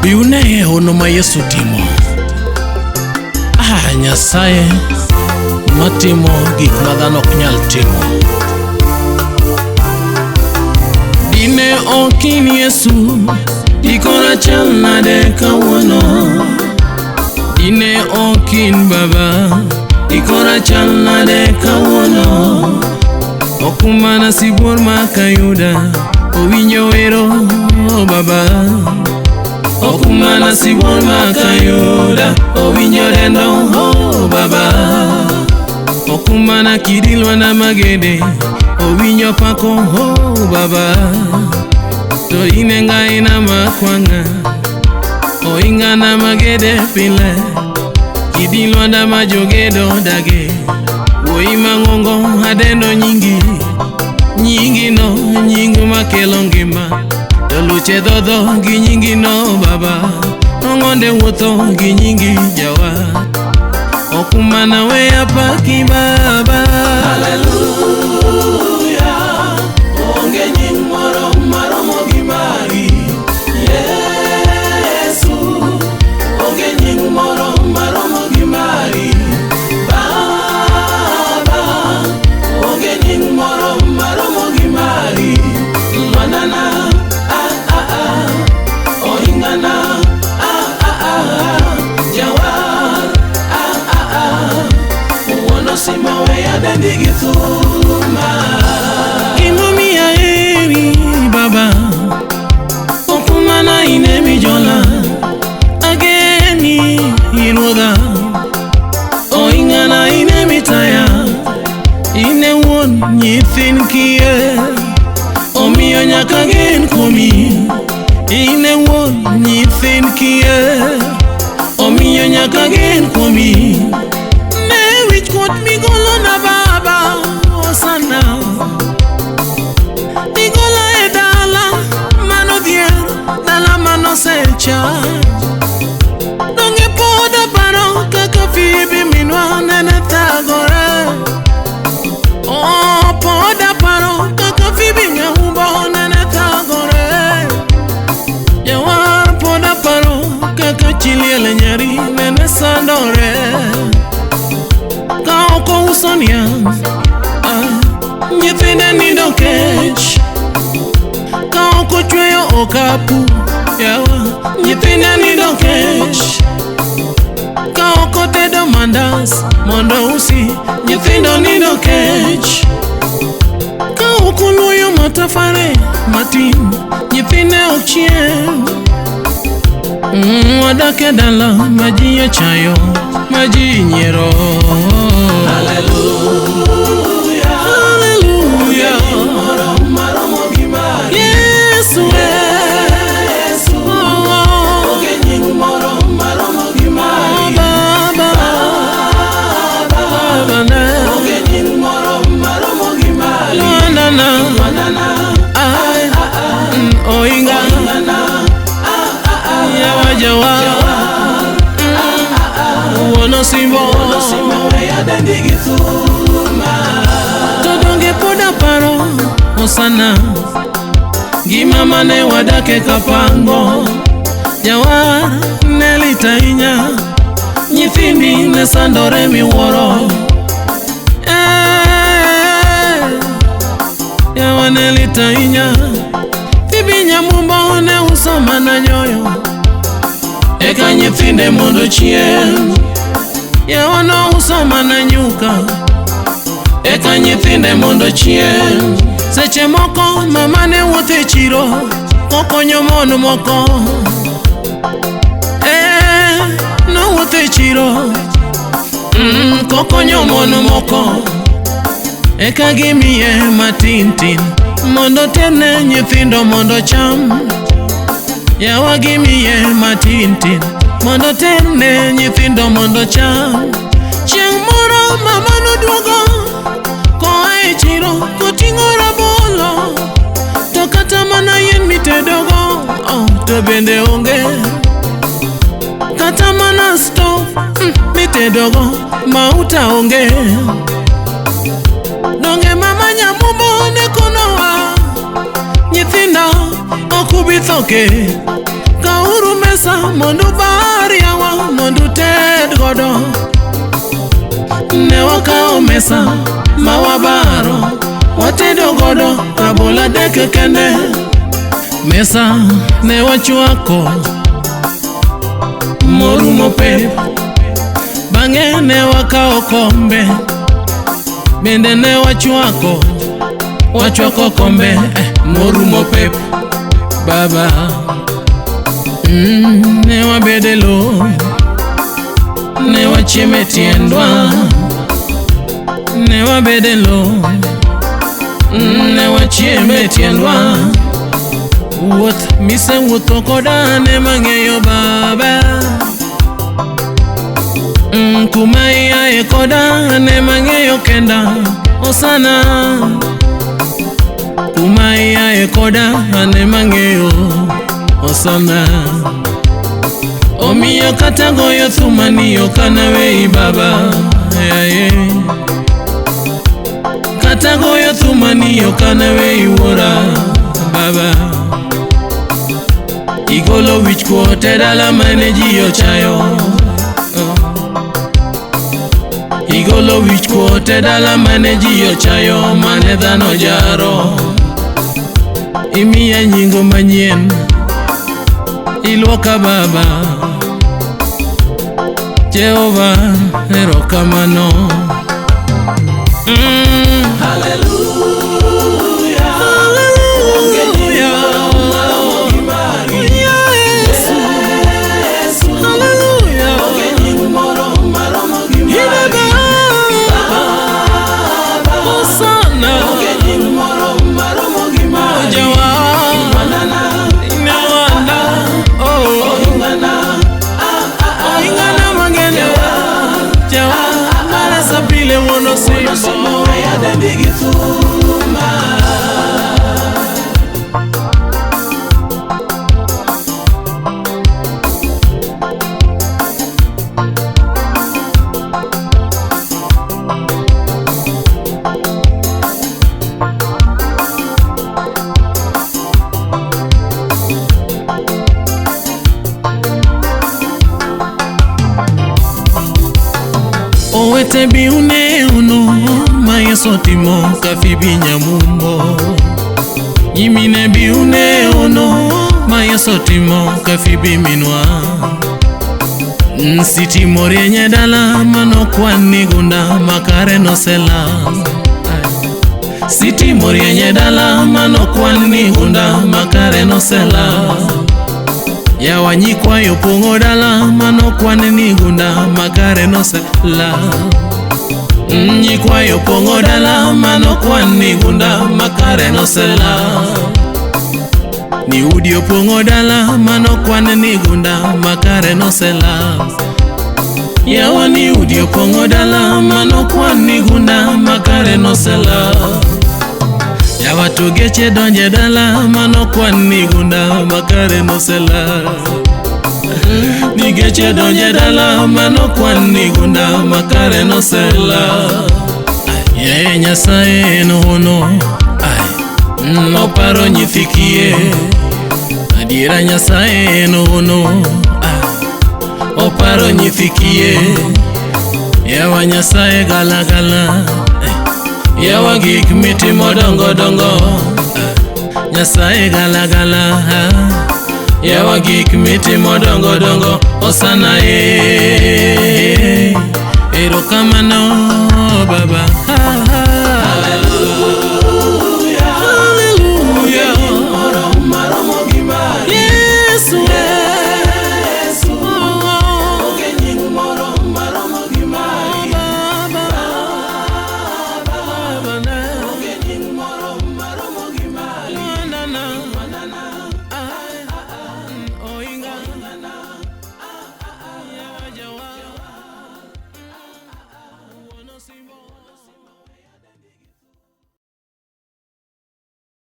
Biuneye hono ma Yesu timo. Ah, Nyasaye matimo gik ma dhano ok nyal timo. Dine ok in Yesu, dikoro achal nade kawuono? Dine ok in Baba, dikoro achal nade kawuono? Okumana sibuor ma kayuda, owinjo wero Baba. Okumana sibuor ma kayuda, owinjo dendo oh Baba. Okumana kidi lwanda magede, owinjo pako oh Baba. To in e ng'aina makwang'a, oingana magede pile. Kidi lwanda ma jogedo dage, wuoyi mang'ongo adendo nyingi. Nyingi no, nying makelo ngima. To luche dhodho gi nyingi no Baba. Ong'onde wuotho gi nyingi jawa. Okumana we apaki Baba. Haleluya, onge nying moro maromo gi mari. Yesu, onge nying moro maromo gi mari. Baba, onge nying moro maromo gi mari. Lwandana, ah ah ah, ohingana, ah ah ah, jawar, ah ah ah. Wuon osimbo weya dendi gi thuma. Gimomiyo aheri Baba, okumana in emijola. Ageni in ruodha, oingana in emitaya. In e wuon nyithind kiye, omiyo nyaka gen kuomi. In e wuon nyithind kiye, omiyo nyaka gen kuomi. Ne wichkuot migolona Baba, osana. Igola e dala manodhier, dala manosecha. Donge pod aparo kaka Fibi minwa nene thagore. Oh, pod aparo kaka Fibi nyaumbo nene thagore. Jawar pod aparo kaka chi liel nyari nene sandore. Ka ok ouso niang', ah, nyithinde nindo kech. Ka ok ochweyo okapu, yawa, nyithinde nindo kech. Ka ok otedo mandas mondo usi, nyithindo nindo kech. Ka ok oluoyo matafare matin, nyithinde ok chiem. Wadak e dala ma ji ochayo, ma ji nyiero. Haleluya, Hallelujah. moro maromo gi mari. Yesu, Yesu, oh, onge nying moro maromo gi mari. Baba, Baba na, Onge nying moro maromo gi mari. Lwandana, Lwandana, ay, oinga, Lwandana, yawa jawa, wuon osimbo. osimbo weya dendi gi thuma. To donge pod aparo osana, ngima mane wadake kapango. Jawar ne lit ahinya, nyithindi ne sandore miwuoro. Eh, yawa ne lit ahinya, Fibi nyamumbo ne uso mana nyoyo, eka nyithinde mondo ochiem. Yawa nouso mana nyuka, eka nyithinde mondo ochiem. Seche moko mama ne wuotho e chiro kokonyo mon moko. Eh, nowuotho e chiro kokonyo mon moko. Eka gimiye matin tin mondo oterne nyithindo mondo ocham. Yawa gimiye matin tin mondo oterne nyithindo mondo ocham. Chieng' moro mama noduogo koa e chiro koting'o rabolo, to kata mana yien mitedogo oh, to bende onge. Kata mana stove mitedogo mauta onge. Donge mama nyamumbo ne konowa, nyithinda ok ubi tho ke. Kauru mesa mondo ubar yawa mondo uted godo. Ne wakawo mesa ma wabaro, watedo godo rabolo adek kende. Mesa ne wachwako morumo pep. Bang'e ne wakawo kombe, bende ne wachwako, wachwako kombe morumo pep. Baba, ne wabedo e lowo, ne wachiemo e tiendwa. Ne wabedo e lowo, ne wachiemo e tiendwa. Wuoth misewuotho koda ne mang'eyo baba. Kuma iaye koda ne mang'eyo kenda osana. Kuma iaye koda ne mang'eyo osana. Omiyo kata goyo thumani ok anawei baba, yaye. Kata goyo thumani ok anawei wuora baba. Igolo wich kuot e dala mane ji ochayo. Igolo wich kuot e dala mane ji ochayo, mane dhano jaro. Imiya nyingo manyien, iluoka baba. Jehova, erokamano. Hallelujah. Hallelujah. Onge nying moro maromo gi mari. Yesu. Yesu. Hallelujah. Onge nying moro maromo gi mari. Baba. Hosana. Onge nying moro maromo gi mari. Jawa. Manana. Inawanda. Oh. Ingana. Ingana mangene. Jawa. Mara sapile wono simbo. Simo weya dendi gi thuma. Owete bi une uno ma Yesu otimo ka Fibi Nyamumbo. Nyimine bi une uno ma Yesu otimo ka Fibi minwa. Sitimo rieny e dala manokwan ni gunda makare nosela. Sitimo rieny e dala manokwan ni gunda makare nosela. Yawa nyikwayo pong'o dala manokwan ni gunda makare nosela. Nyikwayo pong'o dala manokwan ni gunda makare nosela. Ni udi opong'o dala manokwan ni gunda makare nosela. Yawa ni udi opong'o dala manokwan ni gunda makare nosela. Yawa to geche donje dala manokwan ni gunda makare nosela. Ni geche donje dala manokwan ni gunda makare nosela. Yaye Nyasaye en hono, ai, noparo nyithi kiye. Adiera Nyasaye en hono, ai, oparo nyithi kiye. Yawa Nyasaye gala gala, yawa gik mitimo dongo dongo. Nyasaye gala gala, yawa gik mitimo dongo dongo. Osana e, erokamano baba.